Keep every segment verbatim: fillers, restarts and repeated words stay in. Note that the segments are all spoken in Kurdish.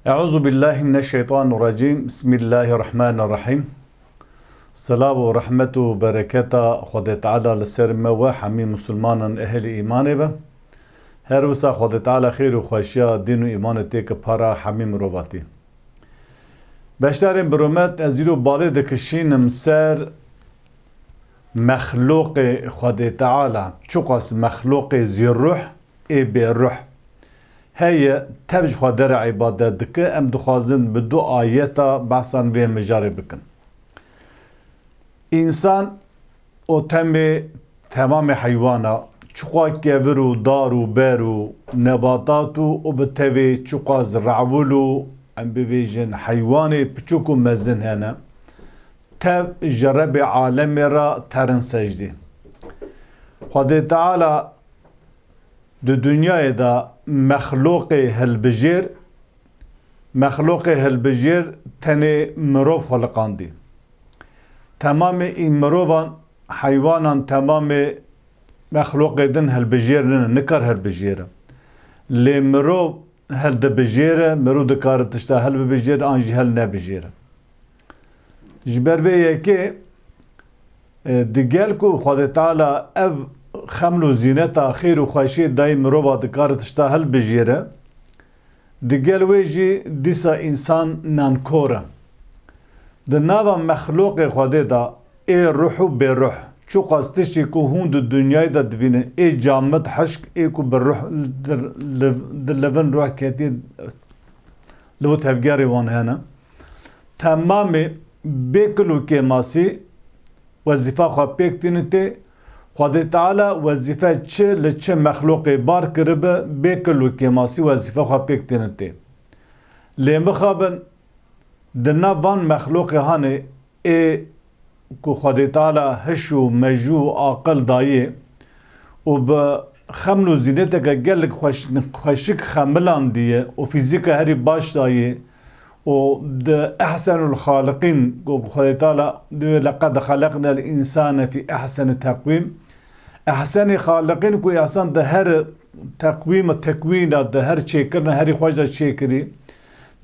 Euzu billahi mineşşeytanirracim. Bismillahirrahmanirrahim. Selav û rehmet û bereketa Xwedê Teala li ser me we hemî misilmanan ehlî îmanê be. Her wisa Xwedê Teala xêr û xweşiya dîn û îmanê têke para hemî mirovatî. Beşdarên bi rûmet, ez îro balê dikişînim ser mexloqê Xwedê Teala, çiqas mexloqê zîruh ê bêruh heye, tev ji Xwedê re îbadet dike, em dixwazin bi du ayeta behsan vê mijarê bikin. Însan û temê temamê heywana, çiqas kevir û dar û ber û nebatat û, û bi tevê çiqas rewil û, em bivêjin, heywanê piçûk û mezin hene, tev ji Rebê alemê re terin secdê. Xwedê Teala di dinyayê de mexloqê hilbijêr, mexloqê hilbijêr tenê mirov xuliqandî. Temamê î mirovan, heywanan, temamê mexloqê din hilbijêr nine, nikar hilbijêre. Lê mirov hildibijêre, mirov dikare tişta hilbibijêre an jî hilnebijêre. Ji ber vê yekê, e, digel ku Xwedê Teala ev xeml û zîneta xêr û xweşiyê dayî mirova dikare tişta hilbijêre, digel wê jî dîsa însan nankor e. Di nava mexloqê Xwedê de ê ruh û bêruh, çiqas tiştê ku hûn di dinyayê de divînin, ê camid hişk, ê ku bi ruh di, li, di livin ruh ketiye, li û tevgerê wan hene. Temamê bê kil û kêmasî wezîfa xwe pêk tînin tê. Xwedê Teala wezîfe çi li çi mexloqê bar kiribe, bê kil û kêmasî wezîfe xwe pêk tînin tê. Lê mixabin di nav van mexloqê hanê ê ku Xwedê Teala hiş û mejû û aqil dayê û bi xeml û zîneteke gelek xweş-, xweşik xemilandiye û fîzîka herî baş dayê û di ehsenul xaliqîn ku Xwedê Teala divê leqed xeleqnel însane fî ehseni teqwîm. Ehsenê xaliqîn ku însan di her teqwîm û tekwîna, di her çêkirina herî xweş de çêkirî.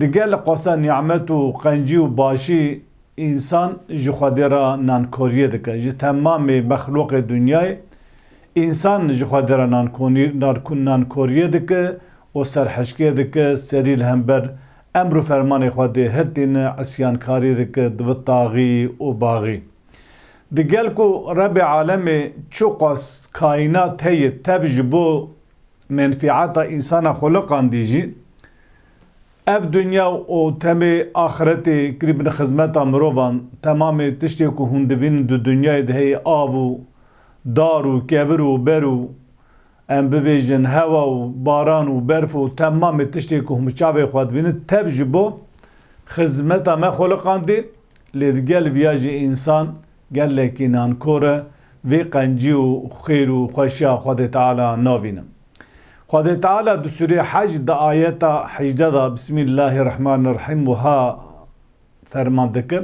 Digel qasa nîmet û qencî û başî însan ji Xwedê re nankoriyê dike. Ji temamê mexlûqê dinyayê însan ji Xwedê re nankonî-, narkun-, nankoriyê dike û serhişkê dike, serî li hember emr û fermanê Xwedê hiltîne, isyankarî dike, dibe taxî û baxî. Digel ku Rebê alemê çiqas kaînat heye tev ji bo menfîeta însana xuliqandî jî, ev dinya û temê axretê kirîbin xizmeta mirovan, temamê tiştê ku hûn divînin di dinyayê de heye, av û dar û kevir û ber û, em bivêjin, hewa û baran û berf û temamê tiştê ku hûn bi çavê xwe divînin, tev ji bo xizmeta me xuliqandî, lê digel viya jî însan gelekî nankor e, vê qencî û xêr û xweşiya Xwedê Teala navîne. Xwedê Teala di Sûrê Hec di ayeta hejdeh de, Bismillahirrahmanirrahim, wiha ferman dike: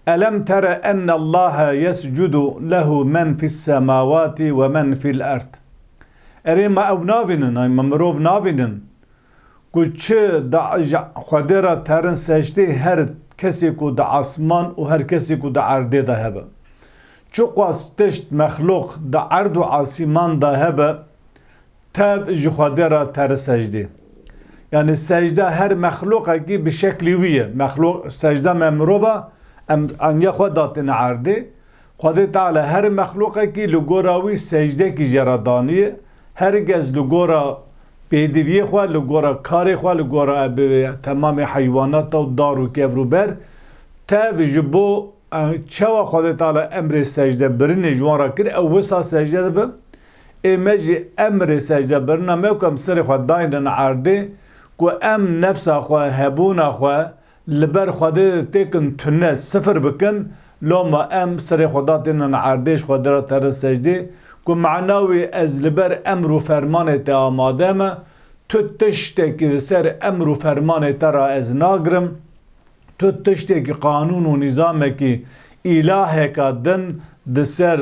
"Elem tere ennallaha yescudu lehu men fis semawati ve men fil erd." Erê, ma ew navînin, ay ma mirov navînin ku çi da ji Xwedê re terin secdê her kesê ku di asman û her kesê ku di erdê de hebe. Çiqas tişt mexlûq di erd û asîman de hebe, tev ji Xwedê re teri secdê. Yanî secde her mexlûqekî bi şeklî wî ye. Mexlûq, secde me mirova, em aniya xwe datîne erdê. Xwedê Teala her mexlûqekî li gora wî secdekî jê re daniye. Her kes li gora pêdiviyê xwe, li gora karê xwe, li gora, e, bi temamê heywanata û dar û kevr û ber, tev ji bo, e, çawa Xwedê Teala emrê secde birinê ji wan re kir, ew wisa secde dibe. Ê me jî emrê secde birina me ku em serê xwe daynin erdê, ku em nefsa xwe, hebûna xwe, li ber Xwedê têkin tune, sifir bikin, loma em serê xwe datînin erdê, ji Xwedê re terin secdê, ku mana wî ez li ber emr û fermanê te amade me, tu tiştekî li ser emr û fermanê te re ez nagirim, tu tiştekî qanûn û nîzamekî îlaheka din di ser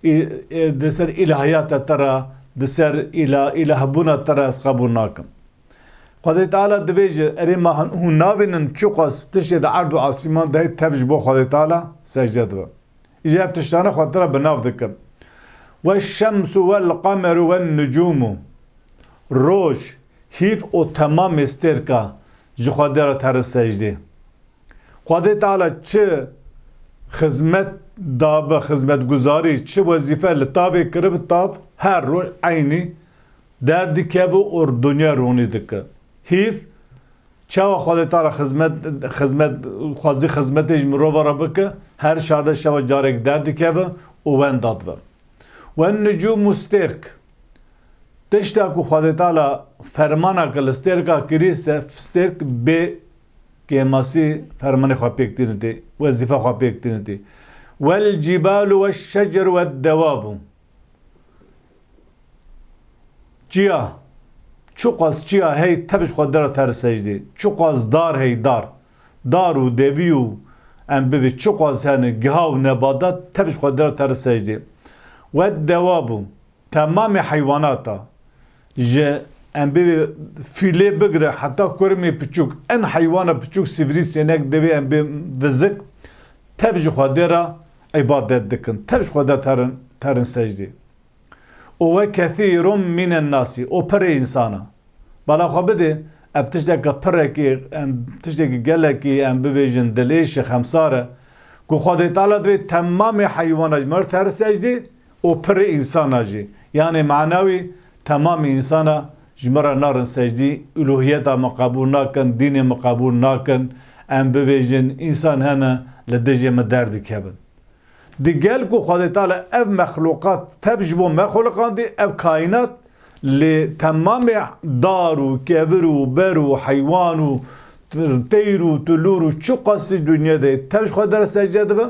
î-, e, di ser îlahiyata te re, di ser îla-, îlahbûna te re ez qebûl nakim. Xwedê Teala dibêje, erê ma hûn navînin çiqas tiştê di erd û asîman de heye tev ji bo Xwedê Teala secde dibe. Îja ev tiştane Xwedê Teala bi nav dike. Weşşemsu welqemeru wennucûmu. Roj, hîv û temamê stêrka ji Xwedê re terin secdê. Xwedê Teala çi xizmet dabe, xizmetguzarî, çi wezîfe li tavê kiribe, tav her roj eynî derdikeve û dinya ronî dike. Hîv, çawa Xwedê Teala xizmet, xizmet, xwezî xizmetê ji mirova re bike, her çardeh şeva carek derdikeve û wenda dibe. Wennucûmu stêrk. Tişta ku Xwedê Teala fermana ke li stêrka kirî se, stêrk bê kêmasî fermanê xwe pêk tîne tê, wezîfa xwe pêk tîne tê. Welcîbalu weşşeceru weddewabu. Çiya, çiqas çiya hey tev ji Xwedê re ter secdê. Çiqas dar hey dar. Dar û devî û em bivê çiqas hene giha û nebadat tev ji Xwedê re ter secdê. Weddewabu. Temamê heywanata, ji em bê fîlê bigire heta kurmê piçûk, en heywana piçûk, sivrîsênek, divê em bê vizik, tev ji Xwedê re îbadet dikin, tev ji Xwedê terin, terin secdê. Û we kethîrun mînen nasî, û pirê însana. Bala xwe bidê, ev tişteke pirekî, em, tiştekî gelekî, em bivêjin, dilêş e, xemsar e, ku Xwedê Teala divê temamê heywana ji me re terin secdê, û pirê însana jî. Yanê mana wî, temamê însana ji me re narin secdî, uluhiyeta me qebûl nakin, dînê me qebûl nakin, em bivêjin, însan hene li dijê me derdikevin. Digel ku Xwedê Teala ev mexluqat tev ji bo me xuliqandî, ev kaînat, lê temamê dar û kevir û ber û heywan û teyr û tulûr û çiqas ji dinyê de tev ji Xwedê re secde dibin,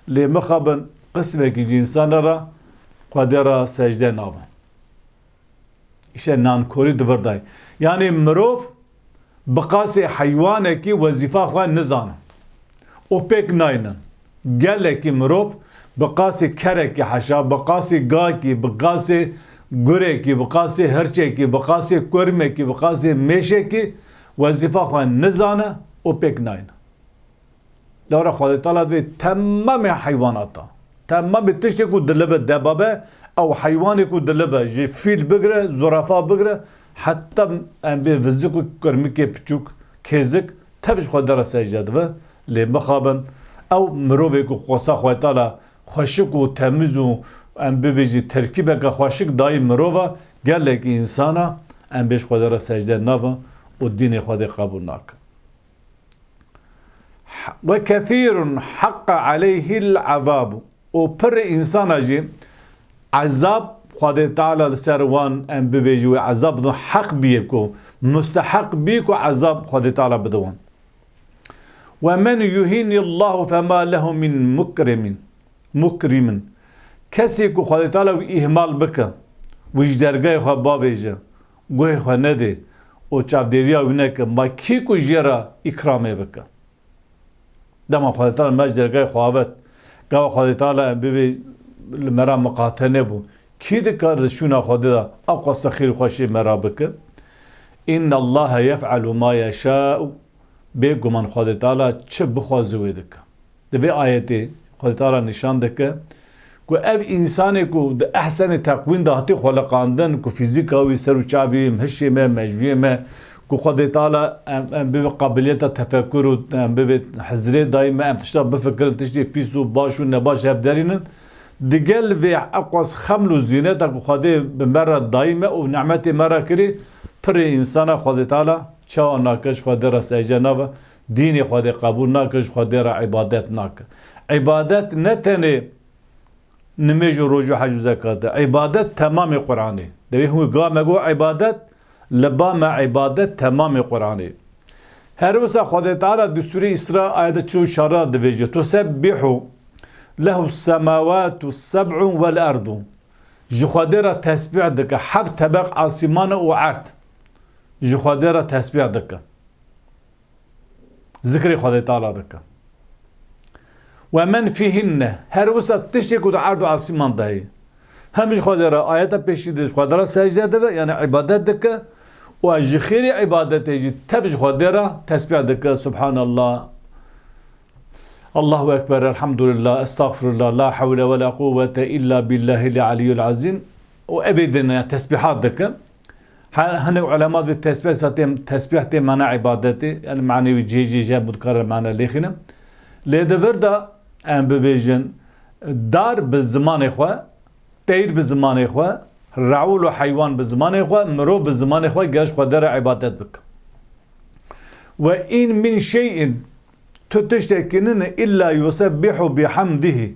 lê mixabin qismekî ji însana re Xwedê re secde nabin. Îşte nankorî di vir de ye. Yanî mirov bi qasê heywanekî wezîfa xwe nizane û pêk naynin. Gelekî mirov bi qasê kerekî heşa, bi qasê gakî, bi qasê gurekî, bi qasê hirçekî, bi qasê kurmekî, bi qasê mêşekî wezîfa xwe nizane û pêk nayne. Lewra Xwedê Teala divê temamê heywanata, temamê tiştê ku dilibe, debabe, ew heywanê ku dilibe, ji fîl bigire, zurafa bigire, heta em bê vizik û kurmikê piçûk, kêzik, tev ji Xwedê re secde dibe, lê mixabin, ew mirovê ku xwesa Xwedê Teala xweşik û temiz û em bivêjî terkîbeke xweşik dayî mirova, gelekî însana, em bê ji Xwedê re secde nabin û dînê Xwedê qebûl nakin. Ve kethîrun haqqa aleyhil azabu. Û pirê însana jî ezab Xwedê Teala li ser wan em bivêjî wê ezab bidin heq bîye ku musteheq bî ku ezab Xwedê Teala bide wan. Ve men yuhinillahu fema lehu min mukrimin. Mukrimin. Kesê ku Xwedê Teala wî îhmal bike, wî ji dergehê xwe bavêje, guhê xwe nedê û çavdêriya wî neke, ma kî ku jê re îkramê bike? Dema Xwedê Teala me ji dergehê xwe avet, gava Xwedê Teala em bivê li me re miqate nebû. Kî dikare di şûna Xwedê de ew qasa xêr û xweşiyê me re bike? Înne Allahe yef'elu ma yeşâ'u. Bêguman Xwedê Teala çi bixwaze wê dike. Di vê ayetê Xwedê Teala nîşan dike ku ev însanê ku di ehsenê teqwîm de hatî xuliqandin, ku fîzîka wî, ser û çavê wî, hişê me, mejûyê me, ku Xwedê Teala em, em bivê qabiliyeta tefekur û em bivê hizrê dayî me, em tişta bifikirin, tiştê pîs û baş û nebaş hev derînin. Digel vê eqas xeml û zîneta ku Xwedê bi me re dayî me û nimetê me re kirî, pirê însana Xwedê Teala çawa nake, ji Xwedê re secde nave, dînê Xwedê qebûl nake, ji Xwedê re îbadet nake. Îbadet ne tenê nimêj û roj û hec û zekat e. Îbadet temamê Qur'anê. Divê hûn ga me got îbadet, li ba me îbadet temamê Qur'anê. Her wisa Xwedê Teala di Sûrê Îsra ayeta çil û çar de divêje, "Tusebbîhu lehu semawatu seb'u vel erdu." Ji Xwedê re tesbîh dike. Heft tebeq asîman û erd ji Xwedê re tesbîh dike. Zikrê Xwedê Teala dike. "Ve men fîhinne", her wisa tiştê ku di erd û asîman de heye. Hem ji Xwedê re ayeta pêşî de ji Xwedê re secde dibe, yani îbadet dike, û ez ji xêrê îbadetê jî tev ji Xwedê re tesbîh dike, Subhanallah, Allahu Ekber, Elhamdulillah, Estexfirullah, La hewle we la quwwete illa billahil aliyyul azîm. Û evê din, yani, tesbîhat dike. He-, hinek ulema dibê tesbîh, sa tê, tesbîh tê mana îbadetê, yani, manê wî cihê cihê ji hev dikare mana lêxîne. Lê di vir de, em bibêjin, dar bi zimanê xwe, teyr bi zimanê xwe, rewil û heywan bi zimanê xwe, mirov bi zimanê xwe ger ji Xwedê re îbadet bike. Ve in min şey'in, tu tiştekî nîne illa yusebbihu bihamdihi.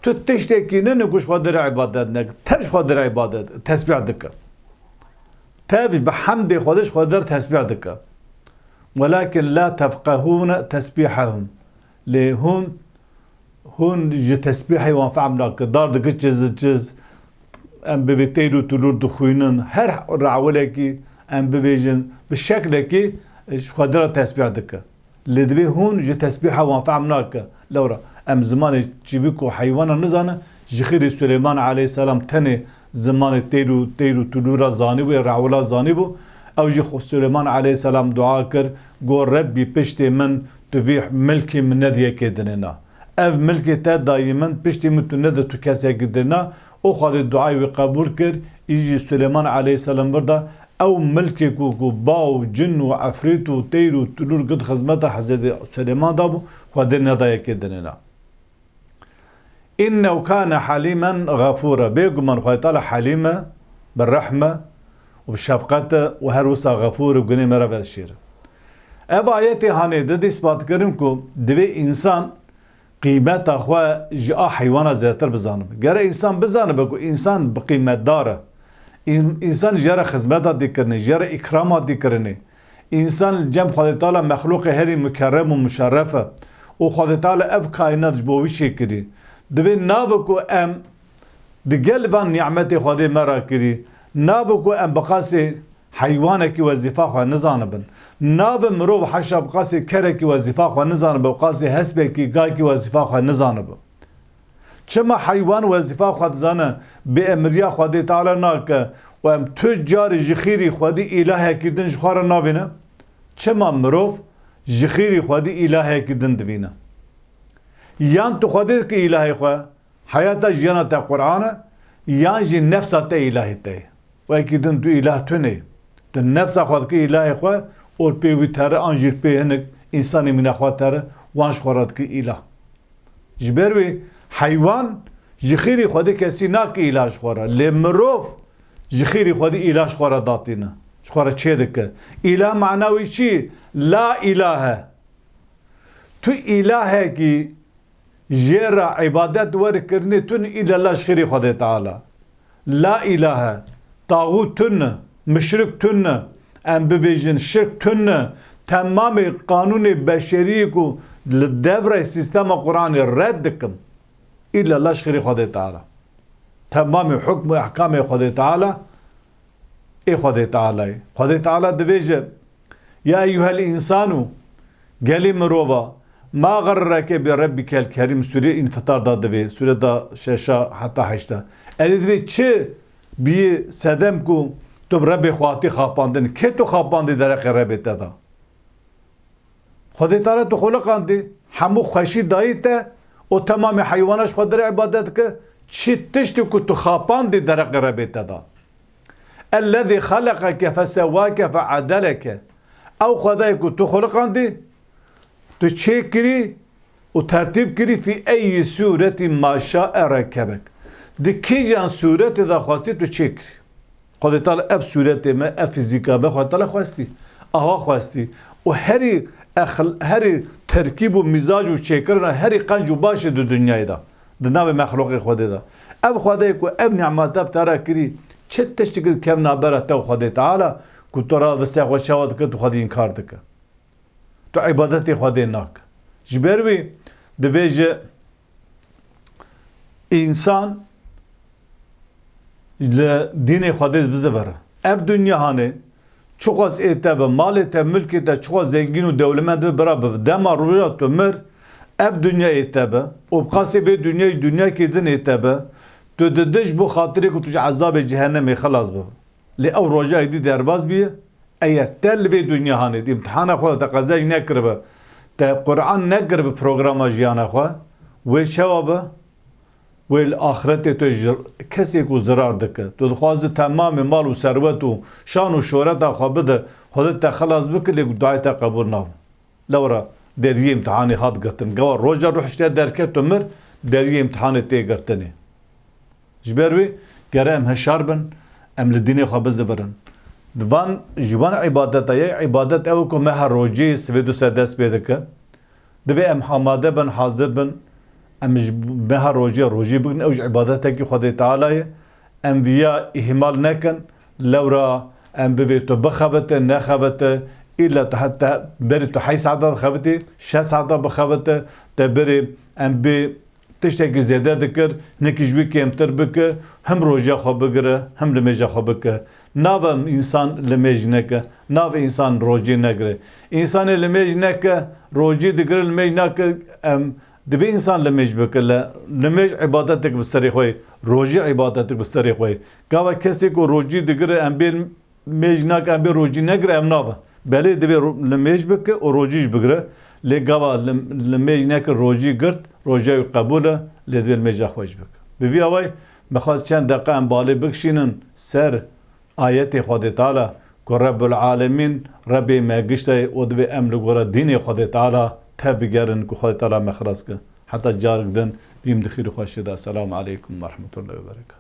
Tu tiştekî nîne ku ji Xwedê re îbadet neke. Tev ji Xwedê re îbadet, tesbîh dike. Tev bi hemdê Xwedê ji Xwedê re tesbîh dike. Welakin la tefqehûne tesbîhehum. Lê hûn, hûn ji tesbîhê wan fehm nake. Dar dike çiz çiz. Em bibê teyr û tulûr dixwînin. Her rewilekî, em bibêjin, bi şeklekî ji Xwedê re tesbîh dike. Lê divê hûn ji tesbîha wan fehm nake. Lewra em zimanê çivîk û heywana nizanin, ji xêrê Suleyman aleyhisselam tenê zimanê teyr û, teyr û tulûra zanîbû, ya rewila zanîbû. Ew jî xwe Suleyman aleyhisselam dua kir, got, Rebbî, piştê min tu vî milkê min nede yekê dinê na. Ev milkê te dayî min, piştî min tu nede tu kesekî dinê na. Û Xwedê duayê wî qebûl kir, î jî Suleyman aleyhisselam vir da, ew milkê ku, ku ba û cin û efrît û teyr û tulûr gid xizmeta Hezretî Suleyman da bû, Xwedê neda yekê dinê na. Înnehu kâne halîmen xefûra. Bêguman Xwedê Teala Helîm e, bi rehm e û bi şefqet e û her wisa xefûr e, gunê me re vedişêre. Ev ayetê hanê di dîspat kirin ku divê însan qîmeta xwe ji a heywana zêdetir bizanibe. Gere însan bizanibe ku însan bi qîmetdar e. În-, însan jê re xizmeta dê kirinê, jê re îkrama dê kirinê. Însan li cem Xwedê Teala mexlûqê herî mukerrem û muşerref e. Û Xwedê Teala ev kaînat ji bo wî çêkirî. Divê nabe ku em digel van nîmetê Xwedê me re kirî, nabe ku em bi qasê heywanekî wezîfa xwe nizanibin. Nabe mirov heşa bi qasê kerekî wezîfa xwe nizanibe û qasê hespekî, gayekî wezîfa xwe nizanibe. Çima heywan wezîfa xwe dizane, bêemiriya Xwedê Teala nake û em tu carî ji xêrî Xwedî îlahekî din ji xwe re navîne? Çima mirov ji xêrî Xwedî îlahekî din divîne? Yan tu Xwedê dikî îlahê xwe, heyata jiyana te Quran e, yan jî nefsa te îlahê te ye. Wekî din tu îlah tune. Tu nefsa xwe dikî îlahê xwe û pê wî tere an jî pê hinek însanê mîna xwe tere, wan ji xwe re dikî îlah. Ji ber wê heywan ji xêrî Xwedê kesî nake îlah ji xwe re. Lê mirov ji xêrî Xwedê îlah ji xwe re datîne. Ji xwe re çêdike. Îlah mana wî çi? La îlahe. Tu îlahekî jê re îbadet were kirinê tune, îlellah ji xêrî Xwedê Teala. La îlahe, taxût tune, muşrik tune, em bibêjin şirk tune, temamê qanûnê beşeriyê ku li devrê sîstema Quranê red dikim, îlellah ji xêrî Xwedê Teala. Temamê hukm û ehkamê Xwedê Teala ê Xwedê Teala ye. Xwedê Teala dibêje, Ya eyyuhel însanu, gelî mirova, ma xerreke bi rebbikel kerîm, sûrê Înfitar da divê, sûre da şeşa heta heşta. Erê divê çi bîyî sedem ku tu bi Rebê xwe hatî xapandin, kê tu xapandî dereqê Rebê te da? Xwedê Teala tu xuliqandî, hemû xweşî dayî te û temamê heywana ji Xwedê re îbadet dike, çi tiştî ku tu xapandî dereqê Rebê te da. Ellezî xeleqeke fesewwake fe'edeleke. Ew Xwedayê ku tu xuliqandî, tu çêkirî û tertîb kirî, fî eyyi sûretî ma şa'e rekkebek. Di kîjan sûretê de xwestî tu çêkirî. Xwedê Teala ev sûretê me, ev fîzîka me, Xwedê Teala xwestî. Aha xwestî. Û herî exl-, herî terkîb û mîzac û çêkirina herî qenc û baş e di dinyayê de. Di navê mexlûqê Xwedê de. Ev Xwedê ku ev nîmeta bi te re kirî, çi tiştekî dikevna bera te û Xwedê Teala ku tu ra vistê xwe çawa dike, tu Xwedê înkar dike. Tu îbadetê Xwedê nake. Ji ber wî divê ji însan li dînê Xwedê bizivire. Ev dinya hanê çiqas ê te bi, malê te, milkê te çiqas zengîn û dewlemend bi, bira bi, dema roja tu mir, ev dinya ê te bi û bi qasê vê dinyayê ji dinyakê din ê te bi, tu didij bo xatirê ku tu ji ezabê cehennemê xilas bibe. Lê ew roja êdî derbas bîye, eger te li vê dinya hanê di îmtihana xwe de te qezayî nekiribe, te Quran nekiribe programa jiyana xwe, wê çawa be? Wê li axretê tu ji kesê ku zirar dike. Tu dixwazi temamê mal û serwet û şan û şohreta xwe bide, Xwedê te xilas bike, lê duayê te qebûl nabe. Lewra deriyê îmtihanê hat girtin. Gava roja ruh ji te derket û mir, deriyê îmtihanê tê girtinê. Ji ber wê gere em hişar bin, em li dînê xwe bizivirin. Di van, ji van îbadeta ye, îbadet ew ku meha rojê sivê du se dest pê dike. Divê em amade bin, hazir bin. Em ji meha rojê rojî bigrin, ew ji îbadetekî Xwedê Teala ye. Em viya îhmal nekin. Lewra em bivê tu bixebite, nexebite, îlla tu heta berî tu heyş saeta dixebitî, şeş saeta bixebite, te berê em bê tiştekî zêde dikir, hinekî ji wî kêmtir bike, him roja xwe bigire, him limêja xwe bike. Nave însan limêj neke, nave însan rojî negire. Însanê limêj neke, rojî digire, limêj nake, em, divê însan limêj bike. Le, limêj îbadetek bi serê xwe ye, rojî îbadetek bi serê xwe ye. Gava kesê ku rojî digire, em bê mêj nake, em bê rojî negire, em nave. Belê divê ro-, limêj bike û rojî jî bigire. Lê gava lim-, limêj neke, rojî girt, roja wî qebûl e, lê divê limêja xwe jî bike. Bi vî awayî, me xwest çend deqa em balê bikişînin ser ayetê Xwedê Teala ku Rebbul Alemîn, Rebbê me gişt e û divê em li gora dînê Xwedê Teala tev bigerin ku Xwedê Teala me xilas ke. Heta carek din, bîm di xêr û xweşiyê de. Selamu aleykum ve rahmetullahi ve berekatuhu.